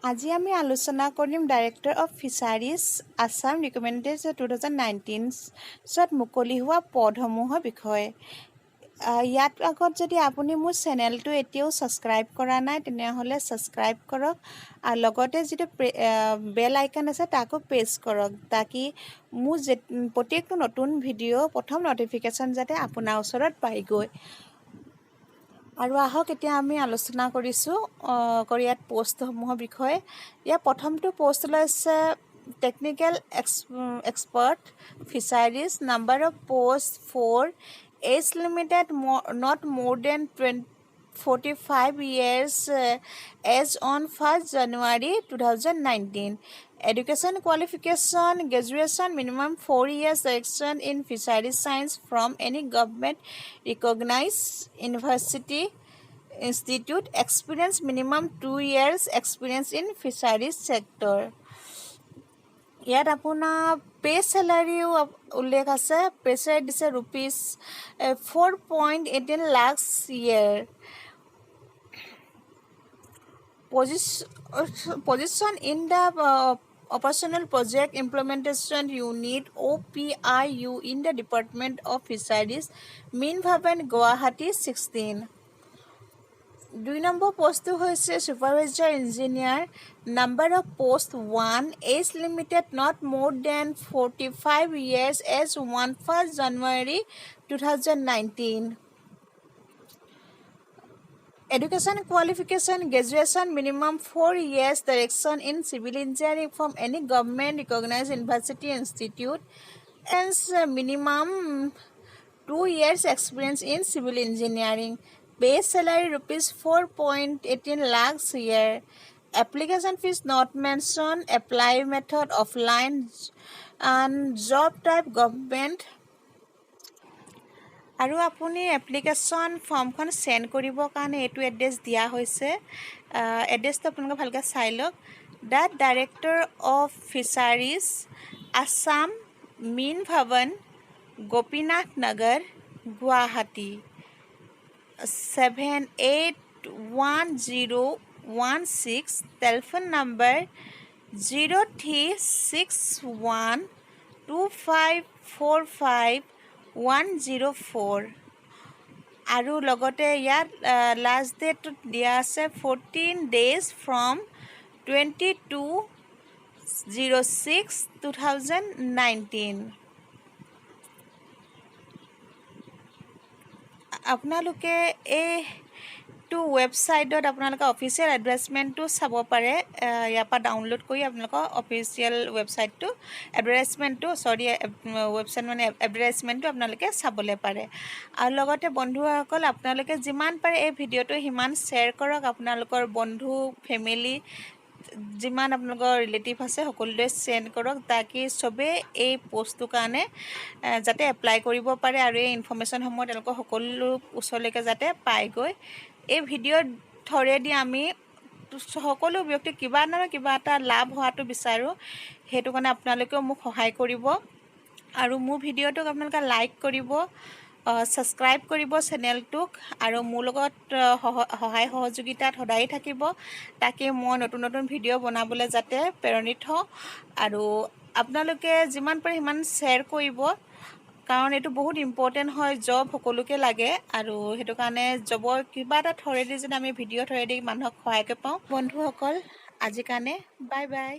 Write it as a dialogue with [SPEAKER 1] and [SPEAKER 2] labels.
[SPEAKER 1] আজি আমি আলোচনা কৰিম Director of Fisheries, Assam Recruitment 2019ত মুকলি হোৱা পদসমূহৰ বিষয়ে। ইয়াত আগত যদি আপুনি মোৰ চেনেলটো এতিয়াও ছাবস্ক্ৰাইব কৰা নাই, তেনেহ'লে ছাবস্ক্ৰাইব কৰক আৰু লগতে যিটো বেল আইকন আছে, তাকো প্ৰেছ কৰক, তাকি মোৰ যে প্ৰত্যেকটো নতুন ভিডিঅ' প্ৰথম ন'টিফিকেশ্যন যাতে আপোনাৰ ওচৰত পায়গৈ। আৰু আহক, এতিয়া আমি আলোচনা কৰিছোঁ কৰি ইয়াত পষ্টসমূহৰ বিষয়ে। ইয়াৰ প্ৰথমটো পষ্ট ওলাইছে Technical Expert Fisheries, number of post 4, age limited not more than 45 years as on 1st January 2019. Education qualification: graduation, minimum 4 years experience in fisheries science from any government recognized university institute, experience minimum 2 years experience in fisheries sector. ইয়াত আপোনাৰ pay' চেলাৰীও উল্লেখ আছে। Pay' salary দিছে ₹4.18 lakhs year. Position in the Operational Project Implementation Unit, OPIU, in the Department of Fisheries, Meen Bhavan, Guwahati 16. দুই number পষ্টটো হৈছে Supervisor Engineer, number of post 1, age limited not more than 45 years as on 1st January 2019. Education qualification: graduation, minimum 4 years direction in civil engineering from any government recognized university institute, and minimum 2 years experience in civil engineering. Base salary ₹4.18 lakhs year. Application fees not mentioned. Apply method offline and job type government. আৰু আপুনি application ফৰ্মখন send কৰিবৰ কাৰণে এইটো address দিয়া হৈছে। এড্ৰেছটো আপোনালোকে ভালকৈ চাই লওক। The Director of Fisheries, Assam, Meen Bhavan, Gopinath Nagar, Guwahati 781016, telephone number 03612545104. আৰু লগতে ইয়াত লাষ্ট ডেটত দিয়া আছে 14 days from 22/06/2019. আপোনালোকে এইটো ৱেবছাইটত আপোনালোকে অফিচিয়েল এডভাৰটাইজমেণ্টটো চাব পাৰে। ইয়াৰ পৰা ডাউনলোড কৰি আপোনালোকৰ অফিচিয়েল ৱেবছাইটটো, এডভাৰটাইজমেণ্টটো, চৰি, ৱেবছাইট মানে এডভাৰটাইজমেণ্টটো আপোনালোকে চাবলৈ পাৰে। আৰু লগতে বন্ধুসকল, আপোনালোকে যিমান পাৰে এই ভিডিঅ'টো সিমান শ্বেয়াৰ কৰক। আপোনালোকৰ বন্ধু, ফেমিলি, যিমান আপোনালোকৰ ৰিলেটিভ আছে, সকলোলৈ চেণ্ড কৰক, তাকি চবেই এই পষ্টটোৰ কাৰণে যাতে এপ্লাই কৰিব পাৰে আৰু এই ইনফৰ্মেশ্যনসমূহ তেওঁলোকৰ সকলো ওচৰলৈকে যাতে পায়গৈ। এই ভিডিঅ'ৰ থ্ৰুৱেদি আমি সকলো ব্যক্তিক কিবা নহয় কিবা এটা লাভ হোৱাটো বিচাৰোঁ। সেইটো কাৰণে আপোনালোকেও মোক সহায় কৰিব আৰু মোৰ ভিডিঅ'টোক আপোনালোকে লাইক কৰিব, ছাবস্ক্ৰাইব কৰিব চেনেলটোক আৰু মোৰ লগত সহায় সহযোগিতাত সদায়ে থাকিব, তাকে মই নতুন নতুন ভিডিঅ' বনাবলৈ যাতে প্ৰেৰণিত হওঁ। আৰু আপোনালোকে যিমান পাৰে সিমান শ্বেয়াৰ কৰিব, কাৰণ এইটো বহুত ইম্পৰ্টেণ্ট হয়। জব সকলোকে লাগে আৰু সেইটো কাৰণে জবৰ কিবা এটা থ্ৰুৱেদি যদি আমি ভিডিঅ' থ্ৰুৱেদি মানুহক সহায় কৰিব পাৰোঁ। বন্ধুসকল, আজিৰ কাৰণে বাই বাই।